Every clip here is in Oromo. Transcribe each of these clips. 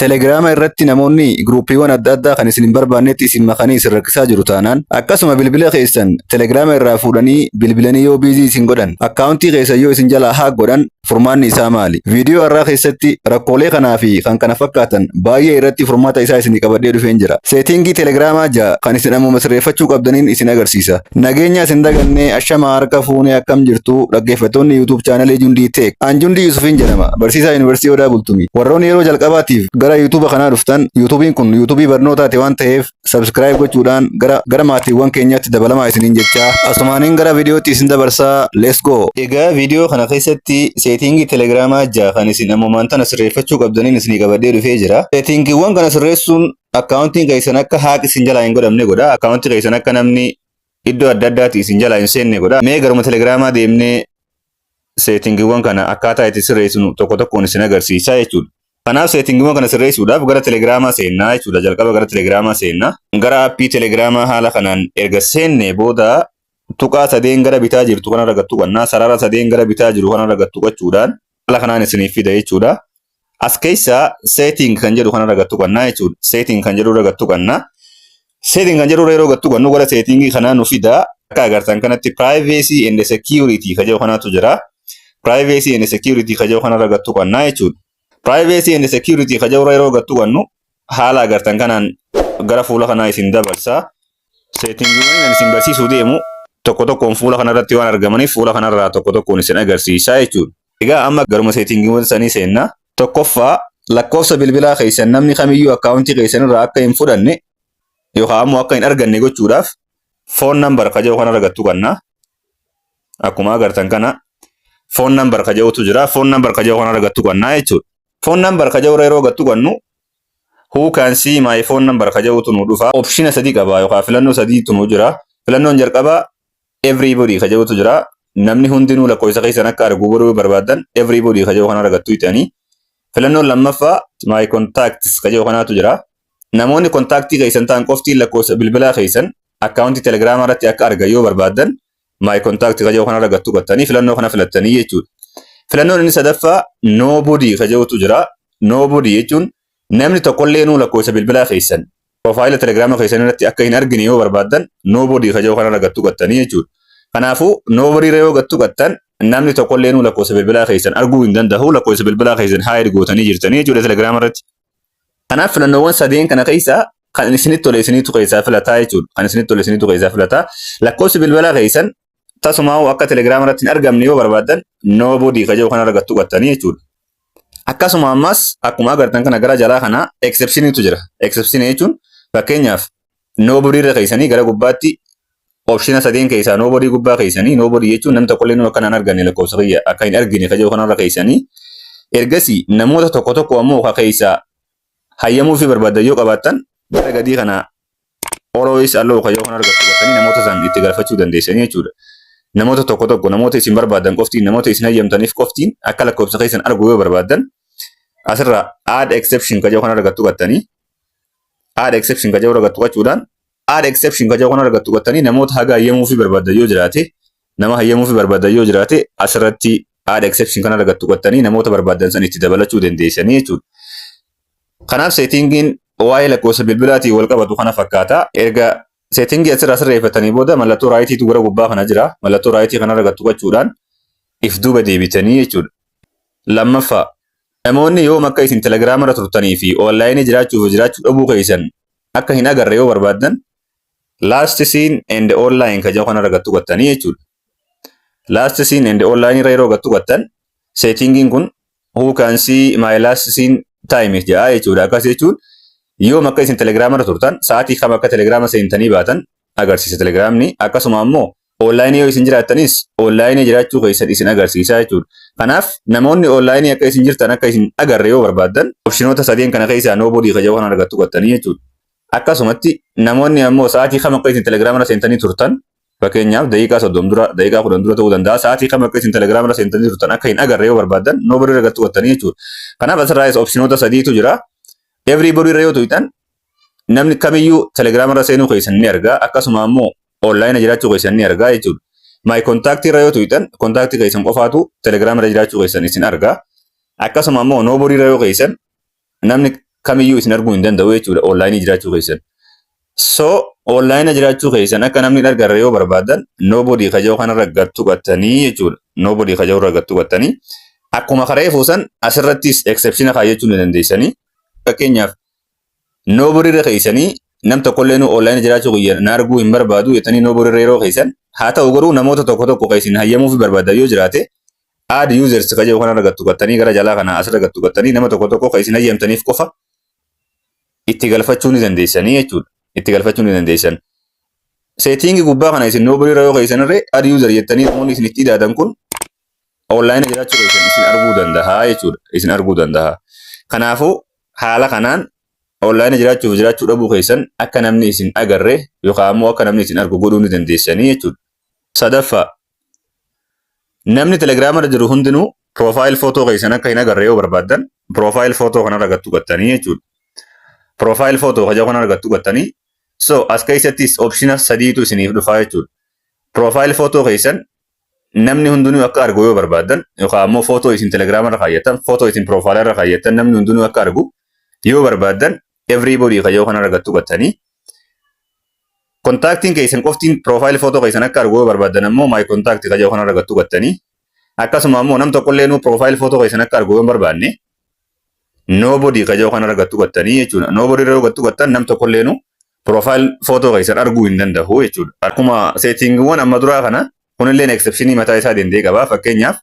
Telegiraama irratti namoonni groupiiwwan adda addaa kan isin hin barbaannetti isin makanii isin rakkisaa jiru taanaan, akkasuma bilbila keessan telegiraama irraa fuudhanii bilbilanii yoo busy isin godhan, akkaawuntii keessan yoo isin jalaa hack godhan, furmaanni isaa maali? Viidiyoo har'aa keessatti rakkoolee kanaa fi kan kana fakkaatan baay'ee irratti furmaata isaa isinii qabadhee dhufeen jira. Settingii telegiraamaa 6 kan isin ammuma sirreeffachuu qabdaniin isin agarsiisa. Nageenya isin dagannee, ashama harka fuunee, akkam jirtu dhaggeeffattoonni YouTube channelii Jundii Tech? An Jundii Yusufiin jedhama. Barsiisaa Yuunivarsiitii Odaa Bultumi. Warroonni yeroo jalqabaatiif gara YouTube kanaa dhuftan, YouTubein kun YouTubeii barnootaati waan ta'eef subscribe gochuudhaan gara maatiiwwan keenyaatti dabalamaa isiniin jechaa, asumaaniin gara viidiyootti isin dabarsaa, let's go. Egaa viidiyoo kana keessatti settingii telegiraamaa 6 kan isin ammumaan tana sirreeffachuu qabdaniin isinii qabadhee dhufee jira. Settingiiwwan kana sirreessuun akkaawuntiin keessan akka hack isin jalaa hin godhamne godha. Akkaawuntii keessan akka namni iddoo adda addaatti isin jalaa hin seenne godha. Mee garuma telegiraamaa deemnee settingiiwwan kana akkaataa itti sirreessinu tokko tokkoon isin agarsiisa jechuudha. Kanaaf settingiiwwan kana sirreessuudhaaf gara telegiraamaa seennaa jechuudha. Jalqaba gara telegiraamaa seennaa. Gara appii telegiraamaa haala kanaan erga seenne booda tuqaa sadeen gara bitaa jirtu kanarra gad tuqannaa. Sarara sadeen gara bitaa jiru kanarra gad tuqachuudhaan haala kanaan isiniif fida jechuudha. As keessa setting kan jedhu kanarra gad tuqannaa jechuudha. Setting kan jedhu irra gad tuqannaa. Setting kan jedhu irra yeroo gad tuqannu gara settingii kanaa nu fida. Akka agartan kanatti privacy and security kan jedhu kanaatu jira. Privacy and security kan jedhu kanarra gad tuqannaa jechuudha. Privacy and security kan jedhu irra yeroo gad tuqannu haala agartan kanaan gara fuula kanaa isin dabarsa. Settingiiwwan isin barsiisuu deemu tokko tokkoon fuula kanarratti waan argamaniif fuula kanarraa tokko tokkoon isin agarsiisa jechuudha. Egaa amma garuma settingiiwwan sanii seenna. Tokkoffaa, lakkoofsa bilbilaa keessan namni kamiyyuu akkaawuntii keessan irraa akka hin fudhanne yookaan ammoo akka hin arganne gochuudhaaf phone number ka jedhu kanarra gad tuqanna. Akkuma agartan kana phone number ka jedhutu jira. Phone number ka jedhu kanarra gad tuqannaa jechuudha. Phone number ka jedhu yeroo gad tuqannu "Who can see my phone number" ka jedhutu nu dhufa. Optiona sadii qaba yookaan filannoo sadiitu nu jira. Filannoon jalqabaa everybody ka jedhutu jira. Namni hundinuu lakkoofsa keessan akka argu godhuu barbaadan everybody ka jedhu kanarra gad tuqxanii. Filannoon lammaffaa my contacts ka jedhu kanaatu jira. Namoonni contactii keessan ta'an qofti lakkoofsa bilbilaa keessan akkaawuntii telegiraamaa irratti akka argan yoo barbaadan my contact ka jedhu kanarra gad tuqattanii filannoo kana filattanii jechuudha. Filannoon inni sadaffaa nobody ka jedhutu jira. Nobody jechuun namni tokkollee nuu lakkoofsa bilbilaa keessan profile telegiraama keessan irratti akka hin argine yoo barbaadan nobody ka jedhu kanarra gad tuqattanii jechuudha. Kanaafuu nobody irra yoo gad tuqattan namni tokkollee nuu lakkoofsa bilbilaa keessan arguu hin danda'u, lakkoofsa bilbilaa keessan hide gootanii jirtanii jechuudha telegiraama irratti. Kanaaf filannoowwan sadeen kana keessaa kan isinitti tole isiniitu keessaa filataa jechuudha. Kan isinitti tole isiniitu keessaa filataa. Lakkoofsi bilbilaa keessan tasumaa akka telegiraama irratti hin argamne yoo barbaadan nobody ka jedhu kanarra gad tuqattanii jechuudha. Akkasuma ammas akkuma agartan kana gara jalaa kana exceptionitu jira. Exception jechuun fakkeenyaaf nobody irra keessanii gara gubbaatti optiona sadeen keessaa nobody gubbaa keessanii, nobody jechuun namni tokkollee akka hin arganne, lakkoofsa kiyya akka hin argine ka jedhu kanarra keessanii, ergasii namoota tokko tokko ammoo ka keessaa hayyamuu fi barbaadan yoo qabaattan gara gadii kana always allow ka jedhu kana argattu qabatanii namoota san itti galfachuu dandeessanii jechuudha. Namoota tokko tokko, namoota isin barbaadan qoftiin, namoota isin hayyamtaniif qoftiin akka lakkoofsa keessan argu yoo barbaadan asirra add exception ka jedhu kana argattu qabatanii, add exception ka jedhu argattu qabachuudhaan, add exception ka jedhu kana argattu qabatanii namoota haga hayyamuu fi barbaadan yoo jiraate, nama hayyamuu fi barbaadan yoo jiraate asirratti add exception kana argattu qabatanii namoota barbaadan san itti dabalachuu dandeessanii jechuudha. Kanaaf settingiin waa'ee lakkoofsa bilbilaatiin wal qabatu kana fakkaata. Erga settingii asirraa sirreeffatanii booda mallattoo rightiitu gara gubbaa kana jira. Mallattoo rightii kana argattu qabachuudhaan if duuba deebitanii jechuudha. Lammaffaa, namoonni yoom akka isin telegiraama irra turtanii fi onlineii jiraachuu fi jiraachuu dhabuu keessan akka hin agarre yoo barbaaddan last seen and online ka jedhu kana argattu qabattanii jechuudha. Last seen and online irra yeroo gattu qabattan settingiin kun "Who can see my last seen time" jedha jechuudha. Akkas jechuun yoom akka isin telegiraama irra turtan, sa'aatii kam akka telegiraama seentanii baatan agarsiisa telegiraamni. Akkasuma ammoo onlineii yoo isin jiraattanis onlineii jiraachuu keessan isin agarsiisa jechuudha. Kanaaf namoonni onlineii akka isin jirtan akka isin agarre yoo barbaaddan optionoota sadeen kana keessaa nobody ka jedhu kana argattu qabattanii jechuudha. Akkasumatti namoonni ammoo sa'aatii kam akka isin telegiraama irra seentanii turtan, fakkeenyaaf daqiiqaa 30 dura, daqiiqaa 10 dura ta'uu danda'a, sa'aatii kam akka isin telegiraama irra seentanii turtan akka hin agarre yoo barbaaddan nobody irra argattu qabattanii jechuudha. Kanaaf asirraayis optionoota sadiitu jira. Everybody irra yoo tuqxan namni kamiyyuu telegiraama irra seenuu keessan ni arga, akkasuma ammoo online jiraachuu keessan ni arga jechuudha. My contact irra yoo tuqxan contactii keessan qofaatu telegiraama irra jiraachuu keessan isin arga. Akkasuma ammoo nobody irra yoo keessan namni kamiyyuu isin arguu hin danda'u jechuudha online jiraachuu keessan. So online jiraachuu keessan akka namni hin agarre yoo barbaadan, nobody ka jedhu kanarra gad tuqattanii jechuudha. Nobody ka jedhu irra gad tuqattanii akkuma karee fuusan asirrattis exception kaayyachuu ni dandeessanii. Fakkeenyaaf, nobody irra keessanii nam tokkollee nu online jiraachuu kiyya na arguu hin barbaadu jettanii nobody irra yeroo keessan, haa ta'u garuu namoota tokko tokko kan isin hayyamuuf barbaadan yoo jiraate, add users ka jedhu kanarra gad tuqattanii gara jalaa kana asirra gad tuqattanii nama tokko tokko kan isin hayyamtaniif qofa itti galfachuu ni dandeessanii jechuudha. Itti galfachuu ni dandeessan. Setting gubbaa kana isin nobody irra yoo keessan irree add user jettanii namoonni isin itti hidhaatan kun online jiraachuu keessan isin arguu danda'a jechuudha. Isin arguu danda'a. Kanaafuu haala kanaan online jiraachuuf jiraachuu dhabuu keessan akka namni isin agarre yookaan ammoo akka namni isin argu godhuu ni dandeessanii jechuudha. Sadaffaa, namni Telegiraama irra jiru hundinuu profile photo keessan akka hin agarre yoo barbaaddan, profile photo kanarra gad tuqattanii jechuudha. Profile photo ka jedhu kanarra gad tuqattanii, so as keessattis option sadiitu isiniif dhufaa jechuudha. Profile photo keessan namni hundinuu akka argu yoo barbaaddan, yookaan ammoo footoo isin Telegiraama irra kaayyattan, footoo isin profile irra kaayyattan namni hundinuu akka argu yoo barbaaddan, everybody ka jedhu kanarra gad tuqattanii, contactiin keessan qoftiin profile photo keessan akka argu yoo barbaaddan ammoo my contact ka jedhu kanarra gad tuqattanii, akkasuma ammoo nam tokkollee nuu profile photo keessan akka argu yoo hin barbaanne, nobody ka jedhu kanarra gad tuqattanii jechuudha. Nobody irra yoo gad tuqattan nam tokkollee nuu profile photo keessan arguu hin danda'u jechuudha. Akkuma settingiiwwan amma duraa kana kunilleen exceptionii mataa isaa danda'e qaba. Fakkeenyaaf,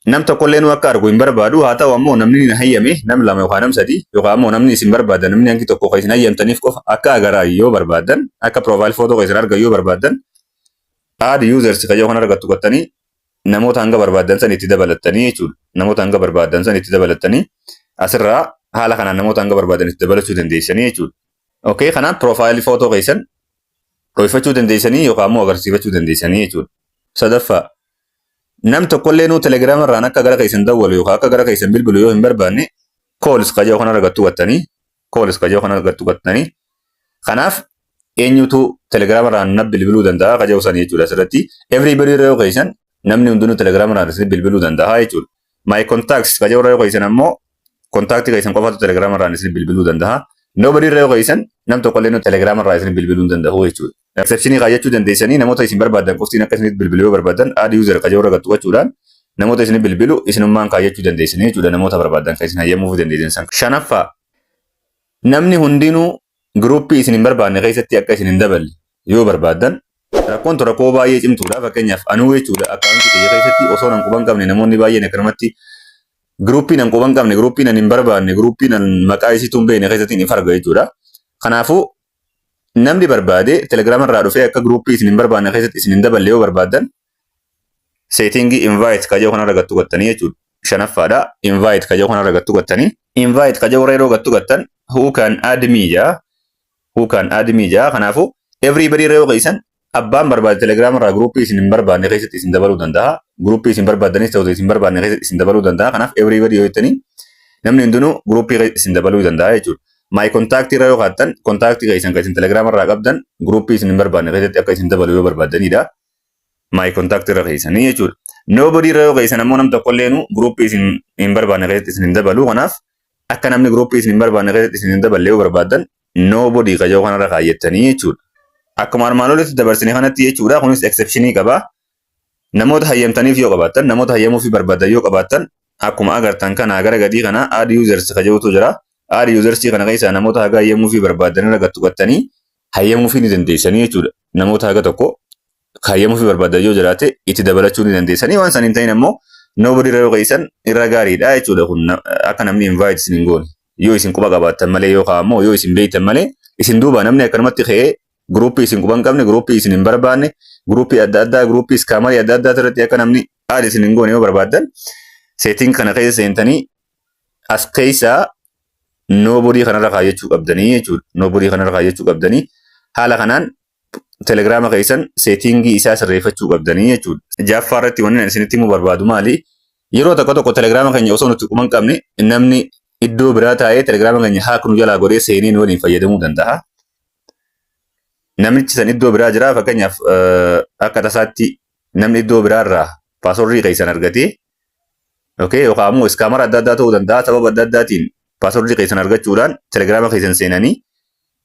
nam tokkollee nuu akka argu hin barbaadu, haa ta'u ammoo namni hin hayyame nam lama yookaan nam sadi yookaan ammoo namni isin barbaadan namni hangi tokko kan isin hayyamtaniif qofa akka agaraa yoo barbaadan, akka profile photo keessan argan yoo barbaadan, add users ka jedhu kanarra gad tuqattanii namoota hanga barbaadan san itti dabalattanii jechuudha. Namoota hanga barbaadan san itti dabalattanii asirraa haala kanaan namoota hanga barbaadan itti dabalachuu dandeessanii jechuudha. Okay, kanaaf profile photo keessan dho'ifachuu dandeessanii yookaan ammoo agarsiifachuu dandeessanii jechuudha. Sadaffaa, nam tokkollee nuu Telegiraama irraan akka gara keessan dawwalu yookaan akka gara keessan bilbilu yoo hin barbaanne, calls ka jedhu kanarra gad tuqattanii, calls ka jedhu kanarra gad tuqattanii, kanaaf eenyutu Telegiraama irraan na bilbiluu danda'a ka jedhu san jechuudha asirratti. Everybody irra yoo keessan namni hundinuu Telegiraama irraan isin bilbiluu danda'a jechuudha. My contacts ka jedhu irra yoo keessan ammoo contactii keessan qofatu Telegiraama irraan isin bilbiluu danda'a. Nobody irra yoo keessan nam tokkollee nuu Telegiraama irraa isin bilbiluu hin danda'u jechuudha. Exceptionii kaayyachuu dandeessanii namoota isin barbaadan qoftiin akka isinitti bilbilu yoo barbaadan, add user ka jedhu irra gad tuqachuudhaan namoota isin bilbilu isinummaan kaayyachuu dandeessanii jechuudha, namoota barbaadan kan isin hayyamuuf dandeessan san. Shanaffaa, namni hundinuu groupii isin hin barbaanne keessatti akka isin hin daballe yoo barbaadan, rakkoon tun rakkoo baay'ee cimtuudha. Fakkeenyaaf, anuu jechuudha accountii kiyya keessatti osoo nan quban qabne namoonni baay'een akkanumatti groupii nan quban qabne, groupii nan hin barbaanne, groupii nan maqaa isiituu hin beekne keessatti ni farga jechuudha. Kanaafuu namni barbaade Telegiraama irraa dhufee akka groupii isin hin barbaanne keessatti isin hin daballe yoo barbaadan, settingii invite ka jedhu kanarra gad tuqattanii jechuudha. Shanaffaadha. Invite ka jedhu kanarra gad tuqattanii. Invite ka jedhu yeroo gad tuqattan who can add me jaa. Who can add me jaa. Kanaafuu everybody irra yoo keessan abbaan barbaade Telegiraama irraa groupii isin hin barbaanne keessatti isin dabaluu danda'a. Groupii isin barbaaddanis ta'u isin barbaanne keessatti isin dabaluu danda'a. Kanaaf everybody yoo jettanii namni hundinuu groupii isin dabaluu danda'a jechuudha. My contact irra yoo kaattan contactii keessan kan isin Telegiraama irraa qabdan groupii isin hin barbaanne keessatti akka isin dabalu yoo barbaaddanidha. My contact irra keessanii jechuudha. Nobody irra yoo keessan ammoo nam tokkolleenu groupii isin hin barbaanne keessatti isin hin dabalu. Kanaaf akka namni groupii isin hin barbaanne keessatti isin hin daballe yoo barbaaddan, nobody ka jedhu kanarra kaayyattanii jechuudha. Akkuma armaan olitti dabarsine kanatti jechuudha. Kunis exceptionii qaba. Namoota hayyamtaniif yoo qabaattan, namoota hayyamuuf barbaadan yoo qabaattan, akkuma agartan kana gara gadii kana add users ka jedhutu jira. Add users kana keessaa namoota haga hayyamuufii barbaadan irra gad tuqattanii hayyamuufii ni dandeessanii jechuudha. Namoota haga tokko hayyamuufii barbaadan yoo jiraate itti dabalachuu ni dandeessanii. Waan san hin ta'in ammoo nobody irra yoo keessan irra gaariidha jechuudha. Kun akka namni invite isin hin goone yoo isin quba qabaattan malee yookaan ammoo yoo isin beektan malee, isin duuba namni akkanumatti ka'ee groupii isin quba hin qabne, groupii isin hin barbaanne, groupii adda addaa, groupii scammerii adda addaa irratti akka namni add isin hin goone yoo barbaaddan, setting kana keessa seentanii as keessaa nobody kanarra kaayyachuu qabdanii jechuudha. Nobody kanarra kaayyachuu qabdanii haala kanaan Telegiraama keessan settingii isaa sirreeffachuu qabdanii jechuudha. Jaaffaa irratti wanni ani isinitti himuu barbaadu maali? Yeroo tokko tokko Telegiraama keenya osoo nuti quba hin qabne namni iddoo biraa taa'ee Telegiraama keenya hack nu jalaa godhee seenee nu waliin fayyadamuu danda'a. Namichi san iddoo biraa jira. Fakkeenyaaf, akka tasaatti namni iddoo biraarraa passwordii keessan argatee, okay, yookaan ammoo scammer adda addaa ta'uu danda'a, sababa adda addaatiin Passwordii keessan argachuudhaan telegiraama keessan seenanii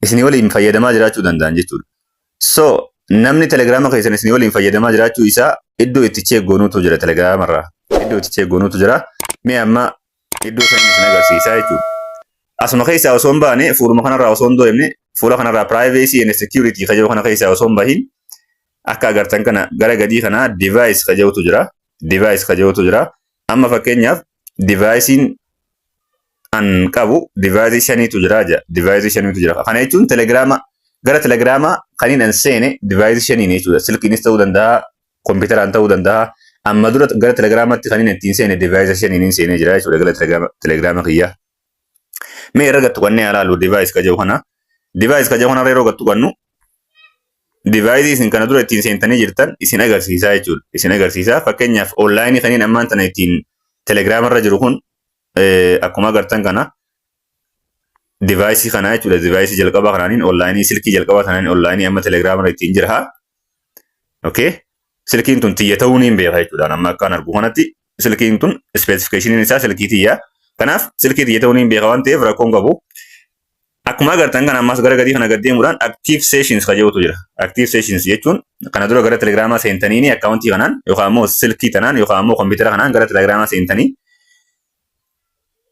isinii waliin fayyadamaa jiraachuu danda'an jechuudha. So namni telegiraama keessan isinii waliin fayyadamaa jiraachuu isaa iddoo itti check goonuutu jira telegiraama irraa. Iddoo itti check goonuutu jira. Mee amma iddoo sanii isin agarsiisaa jechuudha. Asuma keessaa osoo hin baane, fuuluma kanarraa osoo hin deemne, fuula kanarraa privacy and security ka jedhu kana keessaa osoo hin bahin, akka agartan kana gara gadii kana device ka jedhutu jira. Device ka jedhutu jira. Amma fakkeenyaaf devicein an qabu device shaniitu jira jedha. Device shaniitu jira. Kana jechuun telegiraama gara telegiraamaa kaniin an seene device shaniin jechuudha. Silkiinis ta'uu danda'a, kompiitaraan ta'uu danda'a. Amma dura gara telegiraamaatti kaniin ittiin seene device shaniin seenee jira jechuudha gara telegiraama kiyyaa. Mee irra gattu qannee ilaalu device ka jedhu kana. Device ka jedhu kanarra yeroo gattu qannu device isin kana dura ittiin seentanii jirtan isin agarsiisaa jechuudha. Isin agarsiisaa. Fakkeenyaaf online kaniin ammaan tana ittiin telegiraama irra jiru kun akkuma agartan kana device kana jechuudha. Device jalqabaa kanaaniin online, silkii jalqabaa kanaan online amma telegiraama irra ittiin jira. Okay. Silkiin tun tiyya ta'uu niin beeka jechuudha. Amma akkaan argu kanatti silkiin tun specificationiin isaa silkii tiyya. Kanaaf silkii tiyya ta'uu niin beeka waan ta'eef rakkoon qabu. Akkuma agartan kana ammas gara gadii kana gad deemuudhaan active sessions ka jedhutu jira. Active sessions jechuun kana dura gara telegiraamaa seentanii akkaawuntii kanaan yookaan immoo silkii tanaan yookaan immoo kompiitara kanaan gara telegiraamaa seentanii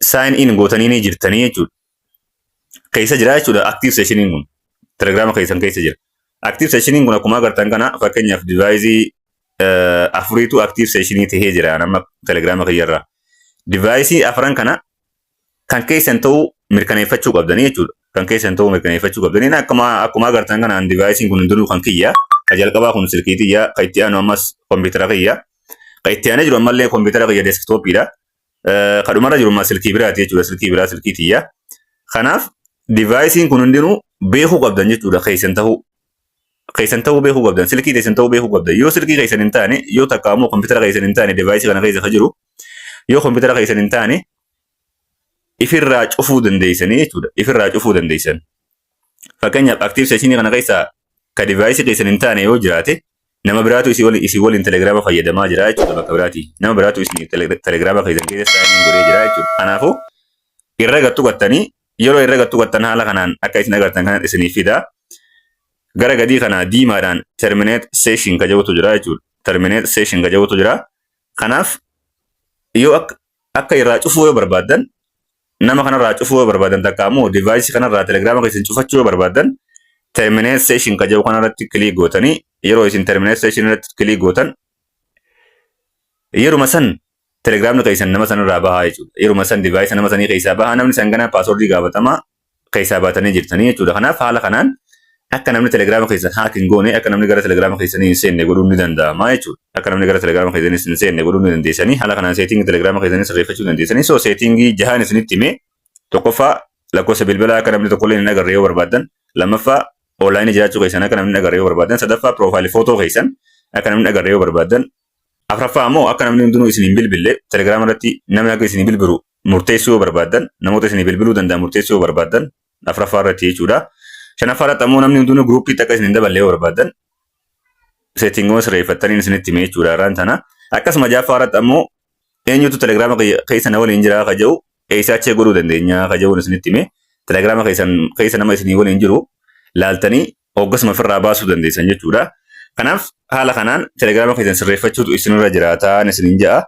sign in gootanii ni jirtanii jechuudha. Keessa jira jechuudha active sessioniin kun. Telegiraama keessan keessa jira. Active sessioniin kun akkuma agartan kana fakkeenyaaf device afuriitu active sessionii tahee jira nama telegiraama kiyyarraa. Device afran kana kan keessan ta'uu mirkaneeffachuu qabdanii jechuudha. Kan keessan ta'uu mirkaneeffachuu qabdanii. Akkuma agartan kanaan deviceiin kun hundinuu kan kiyya. Ka jalqabaa kun silkii tiyya, ka itti aanu ammas kompiitara kiyya. Ka itti aanee jiru ammallee kompiitara kiyya desktopiidha. Ka dhumarra jiru ammas silkii biraati jechuudha. Silkii biraa, silkii tiyya. Kanaaf deviceiin kun hundinuu beekuu qabdan jechuudha keessan ta'uu. Keessan ta'uu beekuu qabdan. Silkii keessan ta'uu beekuu qabdan. Yoo silkii keessan hin taane, yoo takka ammoo kompiitara keessan hin taane, device kana keessa ka jiru yoo kompiitara keessan hin taane ifirraa cufuu dandeessanii jechuudha. Ifirraa cufuu dandeessan. Fakkeenyaaf active sessionii kana keessaa ka device keessan hin taane yoo jiraate, nama biraatu isii waliin telegiraama fayyadamaa jira jechuudha bakka biraati. Nama biraatu isin telegiraama keessan keessa sign in godhee jira jechuudha. Kanaafuu irra gattu gattanii, yeroo irra gattu gattan haala kanaan akka isin agartan kana isinii fida. Gara gadii kana diimaadhaan terminate session ka jedhutu jira jechuudha. Terminate session ka jedhutu jira. Kanaaf yoo akka irraa cufuu yoo barbaaddan, nama kanarraa cufuu yoo barbaadan, takka ammoo device kanarraa telegiraama keessan cufachuu yoo barbaaddan, terminate session ka jedhu kanarratti click gootanii, yeroo isin terminate session irratti click gootan yeruma san telegiraamni keessan nama sanarraa bahaa jechuudha. Yeruma san device nama sanii keessaa bahaa, namni san gana passwordii gaafatamaa keessaa baatanii jirtanii jechuudha. Kanaaf haala kanaan akka namni telegiraama keessan hack hin goone, akka namni gara telegiraama keessanii hin seenne godhuun ni danda'ama jechuudha. Akka namni gara telegiraama keessanii hin seenne godhuun ni dandeessanii, haala kanaan settingii telegiraama keessanii sirreeffachuu dandeessanii. So settingii jahaan isinitti himee: tokkoffaa, lakkoofsa bilbilaa akka namni tokkollee hin agarre yoo barbaaddan; lammaffaa, online jiraachuu keessan akka namni hin agarre yoo barbaaddan; sadaffaa, profile photo keessan akka namni hin agarre yoo barbaaddan; afraffaa ammoo akka namni hundinuu isin hin bilbille, telegiraama irratti namni akka isin hin bilbilu murteessuu yoo barbaaddan, namoota isin bilbiluu danda'an murteessuu yoo barbaaddan afraffaa irratti jechuudha. Shanaffaa irratti ammoo namni hundinuu groupiitti akka isin hin daballe yoo barbaaddan settingoon sirreeffattaniin isinitti hime jechuudha irraan tana. Akkasuma ja'affaa irratti ammoo eenyutu telegiraama keessa na waliin jira ka jedhu eessaa check godhuu dandeenya ka jedhuun isinitti hime. Telegiraama keessan keessa nama isinii waliin jiru laaltanii hoggasuma ofirraa baasuu dandeessan jechuudha. Kanaaf haala kanaan telegiraama keessan sirreeffachuutu isinirra jiraataa isiniin ja'a.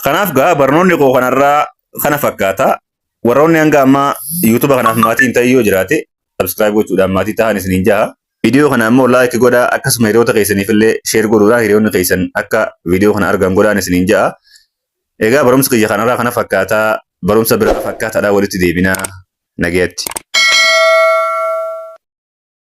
Kanaaf gaa barnoonni koo kanarraa kana fakkaata. Warroonni hanga ammaa YouTube kanaaf maatii hin ta'in yoo jiraate, subscribe gochuudhaan maatii ta'an isiniin ja'a. Viidiyoo kana ammoo like godhaa, akkasuma hiriyoota keessaniif illee share godhuudhaan hiriyoonni keessan akka viidiyoo kana argan godhaan isiniin ja'a. Egaa barumsi kiyya kanarraa kana fakkaataa, barumsa biraa fakkaataadhaan walitti deebinaa, nagayatti.